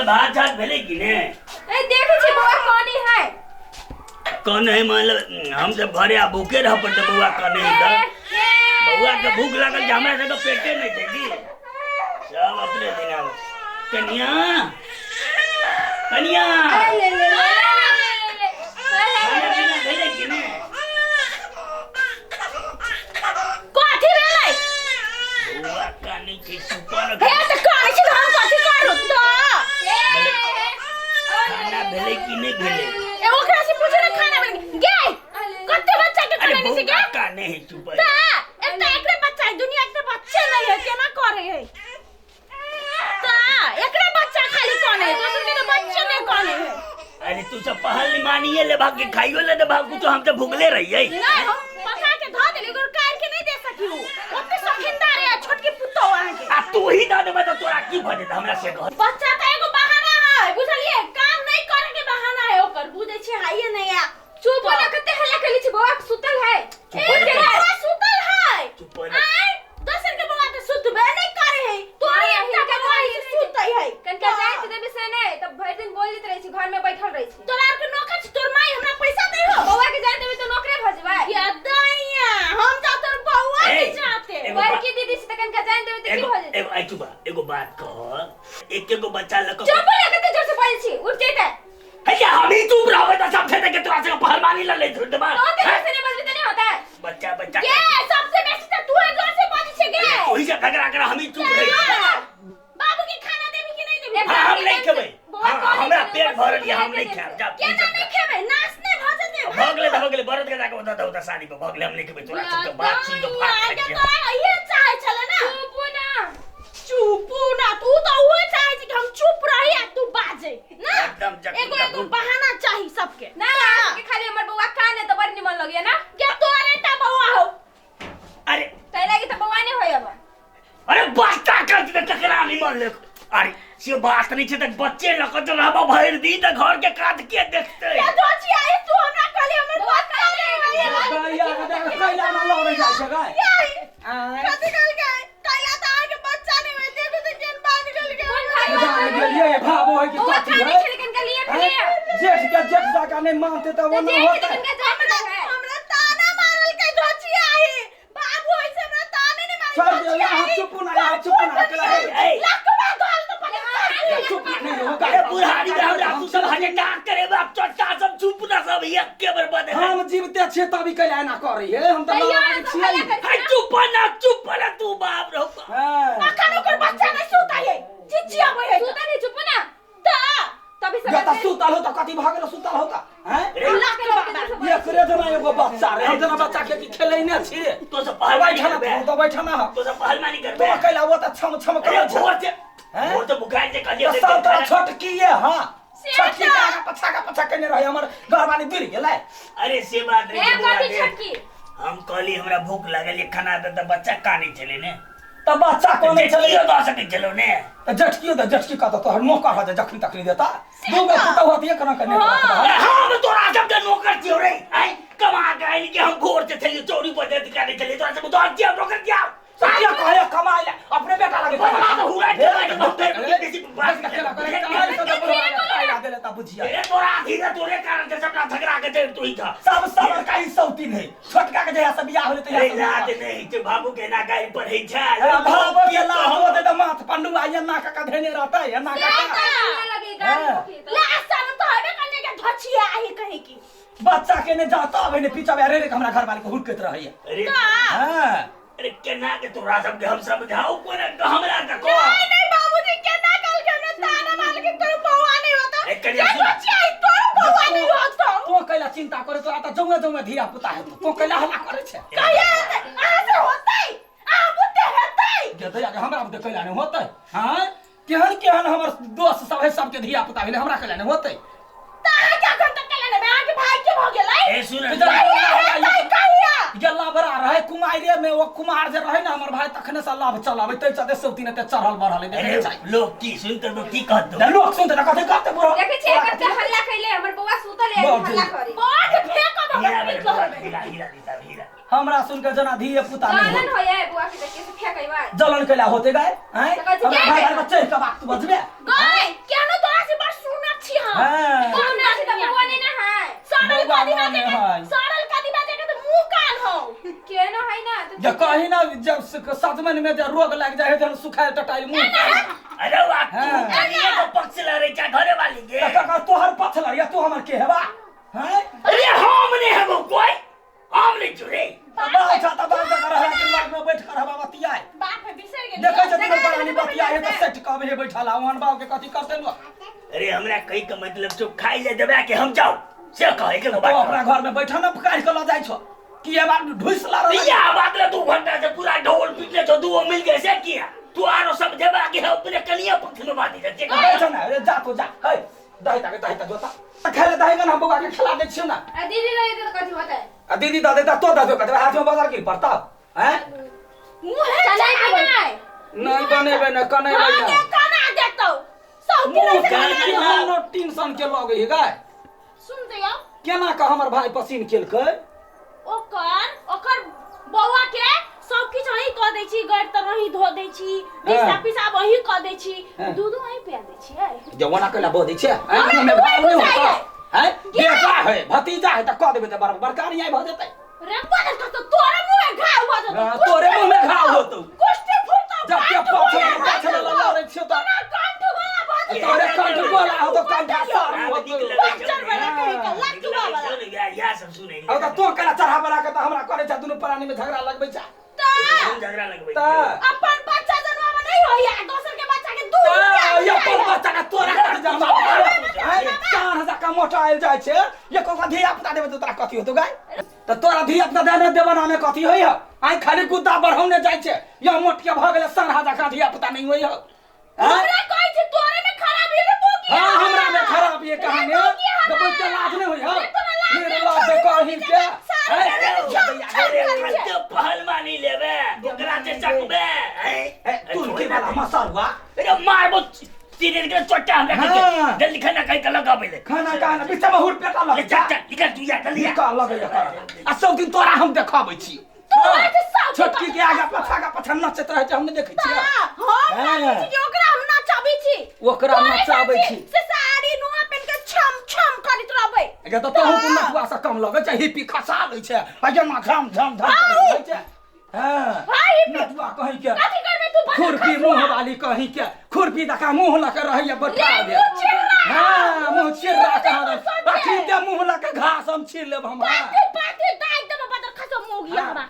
कनिया भात झात भेलै कि ने? ए देखै छी बौआ कनी है। कन है मतलब हम सब घरे आ भूखे रह पड़ते बौआ कने है तऽ बौआ के भूख लागल जे हमरा सबके पेटे नहि छै की सब अपने दिन आबै। कनिया कनिया ले ले ले खाना पीना भेलै कि ने? कथी भेलै? बौआ कानै छै सुपर। हे तऽ कानै छै तऽ हम कथी करू तऽ? खाना भेलै कि नहि भेलै? ए ओकरा से पूछो ना खाना बन गे कते बच्चा के अरे खाना नहीं छै बौआ गे? कानै है सुपर। तऽ एकटा एकरे बच्चा है दुनिया के बच्चे नहीं है केना करे है? तऽ एकरे बच्चा खाली काने है दोसर के तो बच्चे नहीं काने है। अरे तू सब पहल नहीं मानिए ले भाग के खाइयो ले भाग कुछ हम तो भूखले रहिए। नहीं हम पका के धऽ देली ओकर काट के नहीं दे सकियो ओते सखिंदार है छोटकी पुतोह अहाँ के। आ तू ही दऽ देबै तऽ तोरा की भऽ जेतै हमरा से कह। बच्चा तऽ एगो बहाना है बुझलिए काम नहीं करे के बहाना है ओकर बुझै छी हाइए नहीं आ। चुप ना कते हल्ला कइले छी बौआ के सुतल है। चुप ए हो जा। बौआ सुतल है। चुप हो जा। आय दोसर के बौआ तऽ सुतबे नहीं करे है तोरे हाँ, एकटा हिनका बौआ जाइत ही सुतै है। कनका जाइत देबे से नहीं तब भरि दिन बोल देत रहै छी घर में बैठल रहै छी। तोरा आर के नौकर छी तोर माई हमरा पैसा दे हो। बौआ के जाइत देबे तो नौकरे भऽ जेबै। या दैया हम जा तोर बौआ के ए, जाते। एगो बड़की दीदी से त कनका जाइत देबे त की एगो भऽ जेतै? एगो आई चुप एगो बात कह एक एगो बच्चा लऽ कऽ चुप ना कते जोर से बाजै छी उठ जैते। हे हम ही चुप रहबै तऽ सब खेते के तोरा से पहलवानी लड़ ले झुंड मार। तो ते जोर से नहीं बजबे त नहीं होता है। बच्चा बच्चा गे सबसे बेसी तऽ तू जोर से बाजै छै गे। ओही से झगड़ा कर हम ही चुप रही। बाबू के खाना देबी कि नहीं देबी? हाँ, हम नहीं खेबै। बौआ हाँ, कहने हमरा छलै, पेट ऊपर से भरल ये हम खाना नहीं देते। खायब जा केना नहीं खेबै? नाश नहीं भऽ जेतै। भऽ गेलै तऽ भऽ गेलै बरद के जाके ओतऽ दऽ साड़ी पर भऽ गेलै हम नहीं खेबै तोरा सबके बात सुनि कऽ भात खाइ छियै। तोरा इहे चाहै छलै ना। चुप ना। चुप ना तू तऽ उहे चाहै छी कि हम चुप रही आ तू बाजे ना। एकदम जखन एगो एगो तखन। बहाना चाही सबके ना के खाली हमर बौआ काने त बड़ निमन लगैया ना। के तोरे टा बौआ हो। अरे तै लागि त बौआ नहीं होय अब। अरे बच्चा कर दे तकरा नहीं मान ले। अरे से बात नहीं छै तऽ बच्चे लऽ कऽ रहबो भरि दिन तऽ घर के काज के देखतै? के दोची आई तू हमरा कहली हमर बच्चा नहीं होय। गैया के देख कैला ना लड़े जाइ छै गै। आँय। कथी कहलकै? कैला तऽ अहाँके बच्चा नहीं होय देखू तऽ केहन बात कहलकै। कोन भाई जान गेलियै भाबो है कि बौआ कथी खाने है? छलै कनका लिए लिए। जेठ के जेठ जाका नहीं मानते तऽ वो त ना जेठ के होता। कनका जाइत हमरा है। हमरा ताना मारलकै दोची आई बाबू ऐसे हमरा ताने नहीं मारल। छोड़ दियौ, यहाँ चुप ना, यहाँ चुप ना, अकेला है। ए, लकवा धल तो पकड़। चुप नहीं हो अरे बुढ़ारी के हमरा तू सब हजे ना करे बाप चट्टा सब चुप ना सब एक के बेर बदे। हम जीवते छियै तभी कैला एना करै है हम तऽ तैयो लड़ाइ अहाँ सब छियै। हल्ला करै है चुप ना चुप ना तू बाप रो। हाँ। अखन ओकर बच्चा नहीं सुतै है चिचियाबै है। सुतल है चुप ना तऽ तभी गे सब तऽ सुतल हो तऽ कथी भऽ गेल सुतल हो तऽ हैं? लकवा बाबा। एकरे जना एगो बच्चा रे हम जना बच्चा के की खेलैने छी रे। तो सब पहलवानी बैठा ना करबे तू तऽ बैठा ना। तो सब पहलवानी करबे तो कैला वो तऽ छम छम अरे करै छै। भोर से हैं? भोर से बुखार से कहलिए तऽ सब तोरा छोटकीये हाँ से छोटकी तऽ- के आगा पछा का पछा केने रहे हमर घरवाली गिर गेलै। अरे से बात नहीं ए छै बौआ कथी गे। छोटकी? हम कहली हमरा भूख लागल ये खाना दे तऽ बच्चा कानै छलै ने। तऽ बच्चा कोने छलै? जेठकियो दऽ सकै छलौ ने। तऽ जेठकियो तऽ जेठकी कहतौ तोहर नौकर हो जखनी तखनी देता दू गो पुतहु होत एक रंग के नहि करत अरे रहत। हम तोरा सबके नौकर छियौ रे आइ कमा के आनि के हम भोर से छलियै चौरी पर दे कानै छलियै तोरा सबके दऽ छियौ नौकर छियौ। तऽ किया कहै कमाइ ले अपने बेटा लगे बदमा तऽ हुरा के कमाइ हम फेर बेसी बात केना करै कमाइ से तऽ बुढ़वा खाइ ला देले तऽ बुझिया। अरे तोरा अथी रे तोरे कारण से सबटा झगड़ा के जड़ तू ही था। सब सब का ही सौतीन है छोटका के जहिया से बियाह होले अरे तहिया लाज से नहीं छै बाबू के ना गाय पढ़ै छै। अरे भाबो के लाज होते तऽ माथ पंडुआ एना कऽ धेने रहतै एना कऽ। हल्ला लगे गाल हाँ। पोखरी ला शरम तो हेबे करने के धचिया आई कहीं की। बच्चा के ने जाता अबे ने पीछा अरे रे हमरा घर वाले के हुड़कैत रहैया। अरे हाँ। अरे केना के तोरा सबके हम समझाऊ कोना हमरा तऽ कह। नहीं नहीं बाबूजी केना कहल के हमरा ताना मारल के तोर बौआ नहीं होता। ए, कनिया के सुन। धचिया आई तोर बौआ नहीं होता। तो कैला चिंता करे तोरा तऽ जौए जौए धिया पुता हेतौ तो कैला हल्ला करे छै। कहिया हेतै? अहाँ से होतै अहाँ बुते हेतै। गे दैया के हमरा बुते कैला नहि होतै। हाँ केहन केहन हमर दोस्त सब है सबके धिया पुता भेलै हमरा कैला नहि होतै। तऽ अहाँ के अखन तक कैला नहि अहाँ के भाई के भऽ गेलै? ए सुन तऽ जरा कहिया हेतै कहिया? गेला बड़ा रहे कुमारे में वो कुमार जे रहे ना हमर भाई तखने से लाभ चलावे तै चलते सौती ने ते चढ़ल बढ़ल है अरे देखे चाही। लोग की सुनते तो की कहतो? ने लोक सुनते तऽ कथी कहते बुढ़ा? देखै छियै कते हल्ला कैले हमर बौआ सुतल है बहुत हल्ला जल्दी। करे। बौआ के फेंक दो हीरा हमरा बेरे की बौआ, कहबै? हीरा हीरा हीरा हीरा। हमरा सुन के जना धिये पुता नहीं जलन होय। होय है बौआ के देखे से फेंकै बा। जलन कैला होते गए हैं तऽ कहै छै, हमरा के भाई गए? बच्चे के बात तू बजबे। गए केनो तोरा हाँ। कौन ना छै त बौआ नहीं ना है। सड़ल बौआ कदीमा नहीं के है। सड़ल कदीमा के तो मुंह कान हो। केनो है ना तो जे कही ना जब सजमनि में जे रोग लागि जाइ है तहन सुखायल टटायल मुंह। अरे वाह, तू हाँ। कनिया के पक्ष लड़े छै घरे वाली के। काका तोहर पक्ष लड़िया, तू हमर के हेबा हैं? अरे हम नहीं हेबो कोई, हम नहीं जुड़े। बाल छाता बाल जका रहा के लग में बैठ कर हवा बतियाए। बाप रे बिसर गेल। देखै छै दुनू प्राणी बतियाए तऽ सटि कऽ हे बैठल आ ओहन बाबू के कथी करतै लो। अरे हमरा कही के मतलब छौ खाइ ले देबे के हम जाऊ से कहे के तो बात। अपना घर में बैठल न काढ़ि कऽ लऽ जाइ छौ कि ये बात ढुसि ला रहल। या बात ले 2 घंटा से पूरा ढोल पीटले छौ, दूओ मिल गए से किया तू आरो समझेबा कि हम अपने कनिया पक्ष में बात छै। बैठ ना रे, जा तू जा है दही ताके दही ता जोता खाइ ले दही गन हम बौआ के खिला दै छियौ ना। आ दीदी रहे त कथी होतै? आ दीदी दऽ देता तो दऽ देबो कथी हाथ में बाजार गिर पड़ता हैं? मुंह है चलै कि नहीं? नहीं बनेबै ना कनेबै हाँ ना। के कना देतौ सब मुंह दिन कान से केहन नो टेंशन के लगै है गाय। सुन दियो केना के हमर भाई पसीन केलकै? ओकर ओकर बौआ के सब किछु अहीं कऽ दै छी, गैर तर अहीं धो दै छी, दिशा पिसाब अहीं कऽ दै छी, हाँ। दूधो अहीं पिया दै छियै। जे ओना कैला बजै छै हैं? हमरा मुँह में तऽ घाव नहि वही होतौ हैं? बुझाइए। बेटा है भतीजा है तऽ कऽ देबै तऽ बड़का नहीं भऽ जेतै। रे बदल कऽ तऽ तोरे मुँह में घाव भऽ जेतौ। हाँ, तोरे मुँह में घाव होतौ। कुष्ठी फुटतौ, जब के कंठ पाछे गोला भऽ पाछे जेतौ। लड़ै छियौ तऽ तोरा कंठ गोला भऽ जेतौ। तोरे कंठ गोला होतौ, कंठ सारू आब होतौ। नीक लगै छौ बच्चर ने। वाला कहि के, नीक लट्टुआ लगै वाला। छौ ने, इएह सब सुनै। अब तऽ तों केना चढ़ा बना के तऽ हमरा करै छै दुनू प्राणी में झगड़ा लगबै छै। तऽ हम झगड़ा लगबै तऽ छियौ। अपन बच्चा जनमामे नहि होइए, दोसर के बच्चा के दूध पिया तऽ अपन पिया। बच्चा के तोरा कर जमा चार हजार का मोटा आयल जाइ छै, एको का धिया पुता देबै तऽ तोरा कथी होतौ गाय? तऽ तोरा धिया पुता देने देबना में कथी होइय? आइ खाली गुद्दा बढ़ौने जाइ छै, या मोटिया भऽ गेलै 7 हजार का धिया पुता नहीं होइय। हमरा कहै छै तोरे में खराबी रे बोकी। हाँ हमरा में खराब ये कहानी रे बोकी तो बोलते लाज नहीं होइय। रे तोरा लाज मेरे नहीं लाज छोड़ी कही के सारे हैं? रे छम छम अरे करै छै। कते पहलवानी लेबे ओकरा से सकबे हैं? तू के वाला मसालुआ अरे मारबो सीधे निकल चोटा हमरा हाँ। के जल्दी खाना खाई के लगा पहिले। खाना खाना बीच में हुर पेटा लग ले चल चल निकल तू या जल्दी आ। निकाल लगैया कर आ सब दिन तोरा हम देखाबै छी। तोरा जे सब छोटकी के आगा पाछा आगा पाछा नचैत रहै छै, हम नहि देखै छियै। हम नाचै छी कि ओकरा हम नचाबै छी? ओकरा तोरे नचाबै साथी छी। से साड़ी नुआ पहिन के छम छम करैत रहबै। गे तऽ तोहू के नटुआ से कम लगै छै, हिप्पी खसा लै छै आ जेना झम झम झम करैत रहै छै। हाँ हाँ, हिप्पी। नटुआ कहीं के कथी करबै तू बदल खुरपी खसुआ? मुंह वाली कहीं के खुरपी दका मुंह लऽ के रहैया बैठा रे, दे। मुँह चिर्रा। हाँ मुंह चिर्रा कहाँ मुँह रह सोचे। अखन ते मुंह लऽ के घास हम छील लेब हम। पाती पाती दाइ देबै बदल खसो मुँह हमरा।